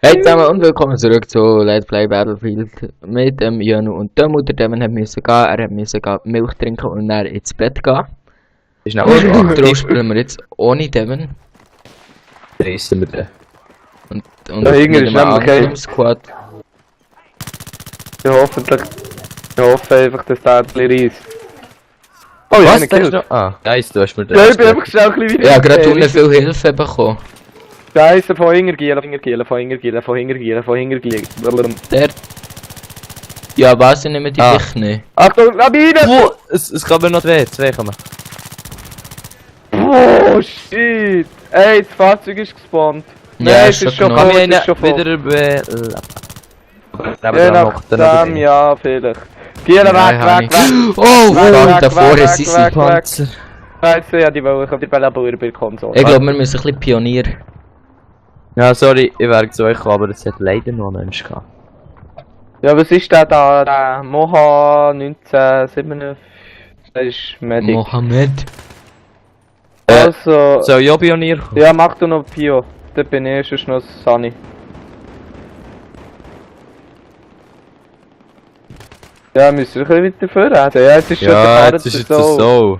Hey zusammen und willkommen zurück zu Let's Play Battlefield mit dem Janu und der Mutter, der musste gehen. Er musste Milch trinken und dann ins Bett gehen. Ist noch Und darum spielen wir jetzt ohne Devon. Reissen wir den. Und Da mit hinten ist einem nämlich anderen kein- Squad. Ich hoffe einfach, dass der ein bisschen reisst. Oh ja, eine Kill. Ah, nice, du hast mir den. Ja, ich bin einfach schnell ein bisschen Ich habe gerade unten viel Hilfe bekommen. Scheiße, von hintergielen. Der... Ja, was? Ich nehme die Ah. dich nicht. Achtung, Lawine! Oh, es kann mir noch zwei kommen. Oh, shit! Ey, das Fahrzeug ist gespawnt. Ja, Nein, ist es ist schon schon genau. voll, Kann es ich ist schon voll. wieder Je nachdem, ja, vielleicht. Gielen weg. Oh, Weg, da vorne weg, sind sie. weg. Panzer. Scheiße, ja, die wollen ich die Bälle bei der Konsole. Ich glaube, wir müssen ein bisschen Pionier. Ja, sorry, ich wäre zu euch gekommen, aber es hat leider noch einen Mensch gehabt. Ja, was ist der da? Der Moha 1997? Das ist Medic. Mohammed. Also, So, ja, Pionier. ja, mach du noch Pio. Da bin ich sonst noch Sunny. Ja, müssen wir ein bisschen weiter vorreden. Ja, jetzt ist schon Ja, der jetzt ist jetzt so.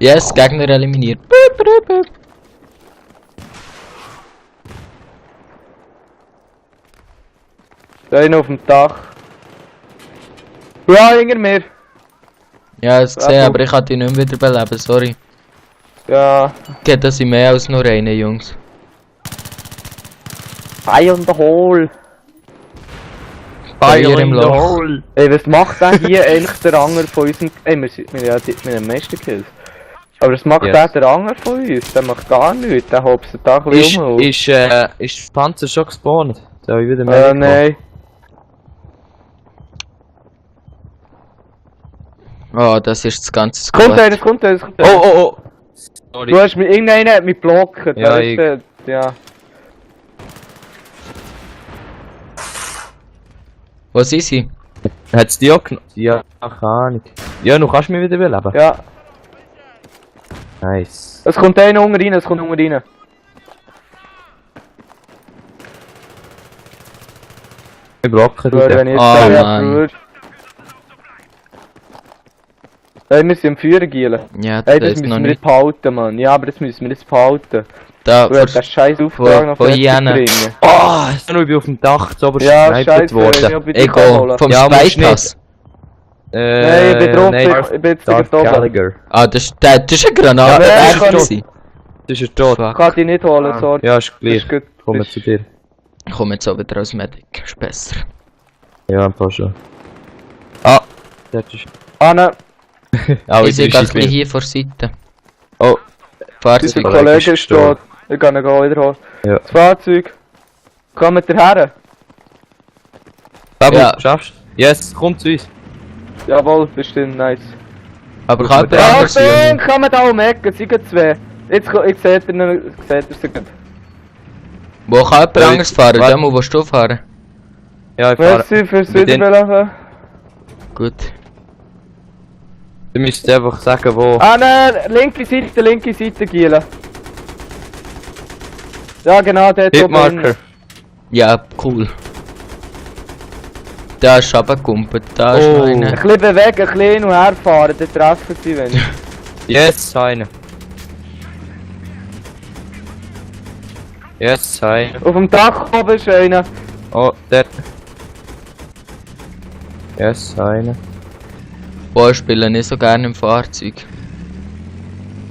Yes, Gegner eliminiert. Da einer auf dem Dach. Ja, hinter mir. Ja, das gesehen, aber ich kann die nicht mehr wiederbeleben, sorry. Ja. Geht das in mehr als nur einen, Jungs. Fire in the hole. Fire im Loch. Ey, was macht der hier eigentlich der Anger von unserem... Ey, wir haben am meisten Kills. Aber was macht Yes. der Anger von uns? Der macht gar nichts. Der hopst da ein bisschen um. Ist das Panzer schon gespawnt? Soll ich wieder mehr Nein. Oh, das ist das ganze Squad. Kommt einer. Oh! Sorry. Du hast mich, irgendeiner hat mich blockt. Ja, Wer ist ich- der? Ja. Wo sind sie? Hat's die auch genommen? Ja, keine Ahnung. Ja, du kannst mich wieder beleben. Ja. Nice. Es kommt einer unten rein, Ich blocke Gut, wenn ich den. jetzt Oh, da Mann. würde. Ey, wir sind am Führen, Gielen. Ja, Ey, das das ist noch müssen wir nicht. nicht behalten, Mann. Ja, aber das müssen wir jetzt behalten. Da, Du hast den scheiß Auftrag noch vor fertig Jena. bringen. Oh, ich bin auf dem Dach zu oberst Ja, gesnipert scheiße, worden. ich ich bin go vom Ja, musst Speipass. Nein, ich bin drauf, nein, ich bin jetzt Darth sogar da. Gallagher. Ah, das ist eine Granate. Ja, Echt ich kann- gewesen. Das ist tot. Fuck. Kann dich nicht holen, sorry. Ja, ist Das gleich. ist gut. Komm Das zu dir. Ich komme jetzt auch wieder als Medic. Ist besser. Ja, ein paar schon. Ah, das ist... Anne, Oh, Ich sehe gerade ein bisschen hier vor der Seite. Oh, unser Fahrzeug. Kollege ist tot. Ich kann ihn wieder holen. Ja. Das Fahrzeug. Komm mit dir her. Babu, Ja. schaffst du? Yes, komm zu uns. Jawohl, bestimmt nice. Aber kann Ja, jemand anders Achtung, kommen da um die Ecke, sie gehen zwei. Jetzt seht ihr sie gut. Wo kann jemand anders fahren? Warte. Da muss du fahren. Ja, ich fahre. Merci fürs Mit den- Wiederbeleben. Gut. Du müsst einfach sagen, wo. Ah nein, linke Seite, Giela. Ja genau, dort oben. Hitmarker. Ja, cool. Da ist runtergekumpelt. Da ist Oh. noch Ein einer. bisschen bewegen, ein bisschen hin und her fahren, dann treffen sie wenig. Yes, eine. Yes, eine. Auf dem Dach oben ist einer. Oh, der. Yes, eine. Boah, ich spiele nicht so gerne im Fahrzeug.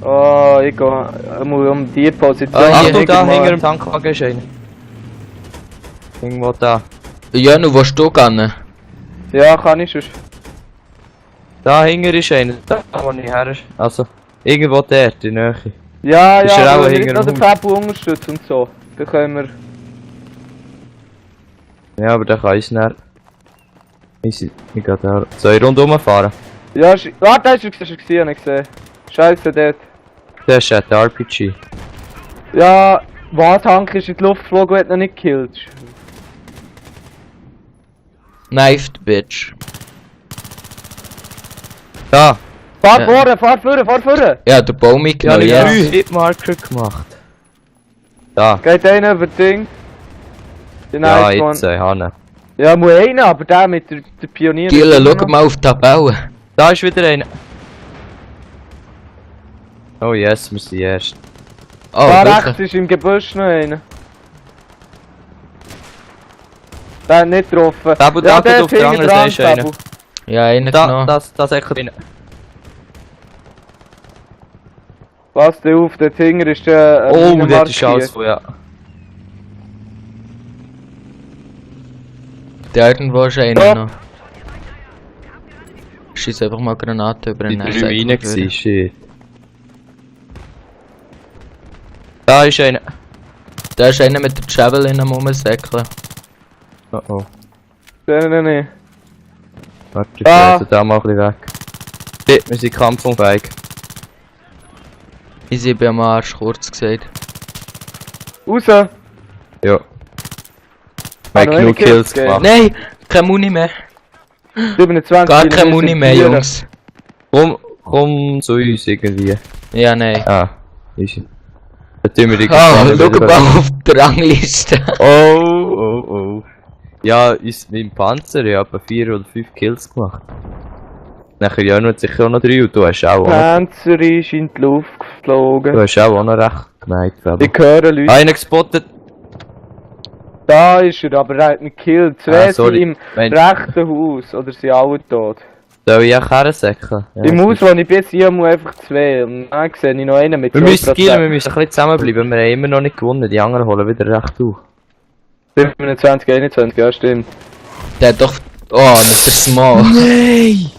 Oh, ich gehe um die Position. Ah, hier. Achtung, da mal. hinter dem Tankwagen ist einer. Irgendwo da. Ja, nu willst du gehen? Ja, kann ich schon. Da hinter ist einer. Da, wo ich her ist. Also, irgendwo der, die Nähe. Ja, Ist er ja, auch aber wir hinter noch dem den Fabu unterstützen und so. Dann können wir... Ja, aber der kann uns nicht. Ich gehe da. Soll ich rundum fahren? Ja, warte, da ist er gesehen, habe ich gesehen. Scheiße, dort. Der ist der RPG. Ja, Wartank ist in die Luft geflogen und hat noch nicht gekillt. Knifed, bitch. Da! Fahr Ja. vorne, fahr vorne! Ja, der Baum Ja, mitgenommen, ich habe yes. 3 Hitmarker gemacht. Da. Geht einer über das Ding. Ja, jetzt, Hanne. Ja, muss einer, aber der mit der Pionier... Giele, schau mal auf die Tabelle. Da ist wieder einer. Oh yes, wir sind erst. Oh, Da wirklich? rechts ist im Gebüsch noch einer. Der hat nicht getroffen. Fabu, da geht auf der anderen Seite einer. Ja, einer Da, genommen. das echt rein. Pass dir auf, dort hinten ist der... Oh, der ist alles von, ja. Da irgendwo ist einer Ja. noch. Schieß einfach mal Granaten über Die den drei rein gewesen, shit. Da ist einer. Da ist einer mit der Javelin am Rumsäckeln. Oh oh. Nee. Warte, ich Ah. da mal ein bisschen weg. Shit, wir sind kampfunfähig. Ich bin am Arsch, kurz gesagt. Raus! Ja. Wir haben noch genug eine Kills Kills gemacht. Nein, keine Muni mehr. 27 Gar keine wir Muni müssen mehr, führen. Jungs. Komm zu uns irgendwie. Ja, nein. Ah, easy. Dann tun wir die Ah, Gefangenen schau wieder- mal auf die Rangliste. Oh. Ja, uns mit dem Panzer, ich habe 4 oder 5 Kills gemacht. Nachher ja noch sicher auch noch 3 und du hast auch noch. Panzer ist in die Luft geflogen. Du hast auch noch recht gemeint, Fabu. Ich höre Leute. Einer gespottet. Da ist er, aber er hat mich gekillt. Zwei sind sorry. im Mensch. rechten Haus. Oder sind alle tot. Soll ich auch hersäckeln? Ja, Im Haus, wo ich bin, sind einfach zwei. Und dann sehe ich noch einen mit wir müssen 2%. killen, wir müssen ein bisschen zusammenbleiben. Wir haben immer noch nicht gewonnen. Die anderen holen wieder recht auf. 27, 21, ja stimmt. Der hat doch... Oh, mit der Small. Nein!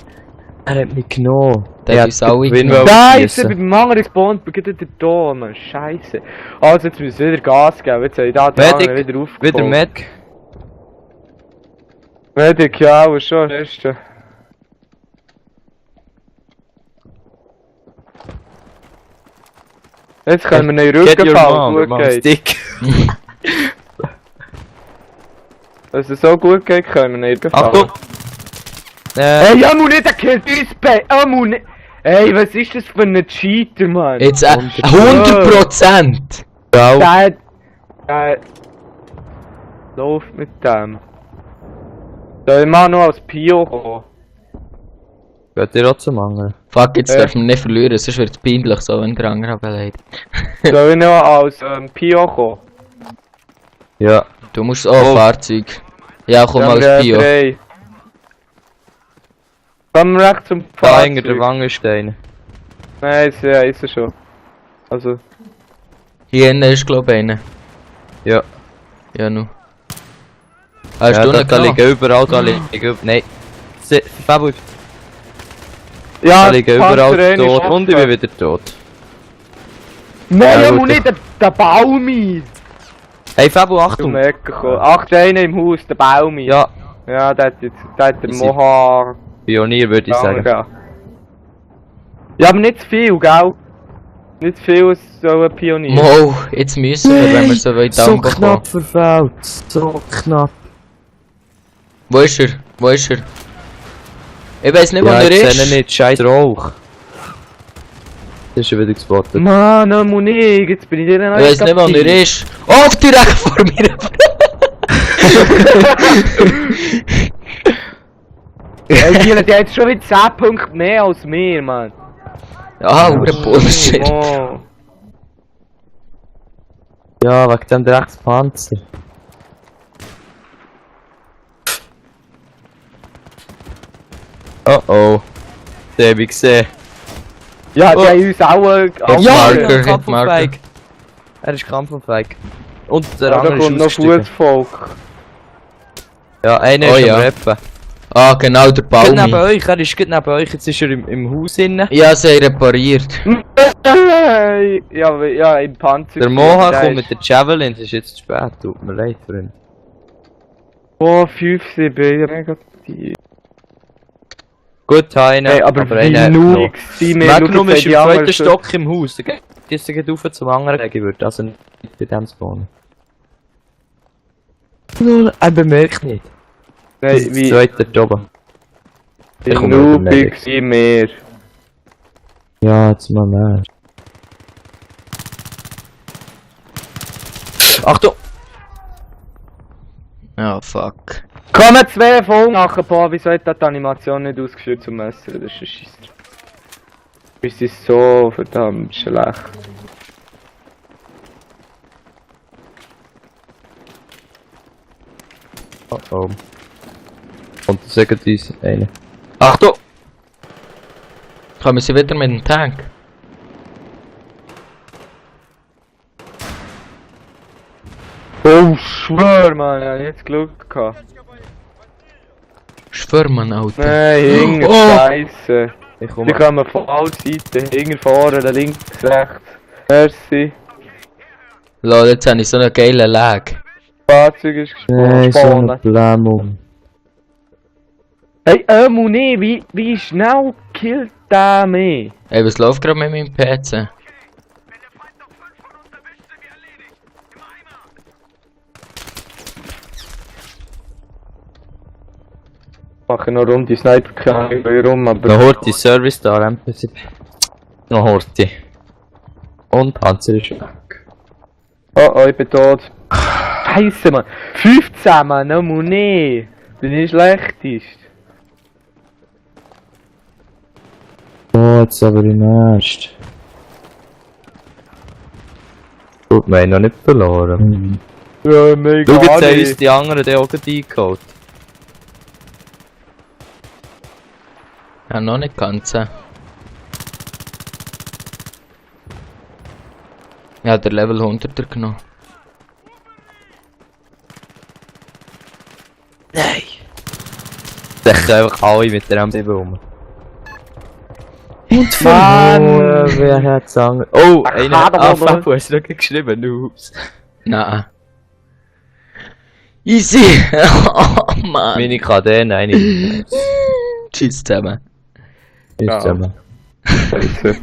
Er hat mich genommen. Der hat uns alle genommen. Scheiße, bei dem anderen gespawnt, bei der da, man. Scheiße. Also jetzt müssen wir wieder Gas geben. Jetzt habe ich da die Medic, anderen wieder aufgebaut. wieder Med. Medic, ja, aber schon. Erste. Jetzt können wir neue Get your Rücken mom, fallen, gut mom's geht. dick. Wenn es so gut geht, können wir neue Rücken Achtung! fallen. Hey, Amu nicht, der killt uns bei Amu nicht. Hey, was ist das für ein Cheater, Mann? Jetzt 100%! Ja, Der läuft mit dem. Soll ich mal noch als Pio kommen? geht dir auch zum Angeln. Fuck, jetzt dürfen wir nicht verlieren, sonst wird es peinlich so, wenn der andere beleidigt. Soll ich noch als Pio kommen? Ja. Du musst... Oh, Fahrzeug. Ja, komm mal als Bio. Kommen wir recht zum Da Fahrzeug. hinter der Wangenstein. Nein, ist er schon. Also... Hier hinten ist glaub ich einer. Ja. Ja, nu. Hast Ja, du da, noch da genommen? liegen überall, da liegen überall. Nein. Fabu, Ja, da liegen überall Panzer ist tot und ich bin offen. wieder tot. Nein, Ja, Amu gut. nicht, der Baumi! Hey Fabu, Du Achtung! Mecker kommen. Acht, einer im Haus, der Baumi. Ja, Ja, der hat der Easy. Moha... Pionier würde ich sagen. Ja, aber nicht zu viel, gell? Nicht zu viel, so ein Pionier. Mo, jetzt müssen wir, wenn wir so weit So down bekommen. knapp verfehlt, so knapp. Wo ist er? Wo ist er? Ich weiß nicht, wo Ja, er ich sehe ist. ihn nicht, scheiß Rauch. Das ist schon wieder gespottet. Mann, Amu nicht, jetzt bin ich dir noch Ich weiß nicht, wo er ist. Oh, direkt vor mir! Ey, die hat jetzt schon wieder 10 Punkte mehr als mir, Mann. Ah, der Bullshit. Oh. Ja, wegen dem Dreckspanzer. Oh oh. Den hab ich gesehen. Ja, Oh. die haben uns auch... Ja, Marker, Marker, kampfunfähig. Er ist kampfunfähig. Und der da andere ist kommt noch ausgestiegen. Fußvolk. Ja, einer Oh ist ja. am Rappen. Ah, genau, der Geht neben Baumi. euch, er ist gerade neben euch, jetzt ist er im Haus innen. Ja, sie repariert. Ja, im Panzer. Der Moha kommt mit der Javelin, es ist jetzt zu spät, tut mir leid, Freund. Oh, 5-7, ja, mega tief. Gut, einer, Hey, aber wie einer hat null genommen. gewesen, wir Magnum schauen ist die im anderen zweiten schon. Stock im Haus, der geht jetzt auf zum anderen gehen würde, also nicht bei dem spawnen. Null, er bemerkt nicht. Nein, Das wie zweite da oben. wie kommt noobig wieder sind wir. Ja, jetzt mal mehr. Achtung! Ja, fuck. Kommen 2 voll machen, boah, wieso hat die Animation nicht ausgeführt zum Messer? Das ist ein Scheiß. Es ist so verdammt schlecht. Oh oh. Und sagen uns eine. Achtung! Kommen sie wieder mit dem Tank? Oh, schwör, man, ich hab jetzt Glück gehabt. Schwör, Mann, Alter. Nein, hinten, Oh. Scheiße. Ich Die komme. kommen von allen Seiten, hinten vorne, links, rechts. Merci. Lol, jetzt habe ich so einen geilen Lag. Fahrzeug ist gespannt. Blämung. Hey, nee, wie schnell killt der mich? Ey, was läuft gerade mit meinem PC? Mache noch rund die Sniper, keine Ahnung warum, aber... Noch Horti Service da, MPC. Noch Horti. Und Panzer ist weg. Oh, ich bin tot. Scheiße, Mann. 15, Mann, nee. Bin ich schlechtest. Oh, jetzt aber im Ernst. Gut, wir haben noch nicht verloren. Ja, mega. Schau, jetzt haben uns die anderen die auch gerade eingeholt. Ja, noch nicht ganz. Ja, der Level 100er genommen. Nein! Decken einfach alle mit der M7 um. Und Mann! Wer hat's ange... Oh, einer hat aber- Fabu, hast du noch geschrieben? Noobs. Nein. Easy! Oh Mann! Meine KD, nein, nicht. Tschüss zusammen. Ist Ja. zusammen. Scheiße.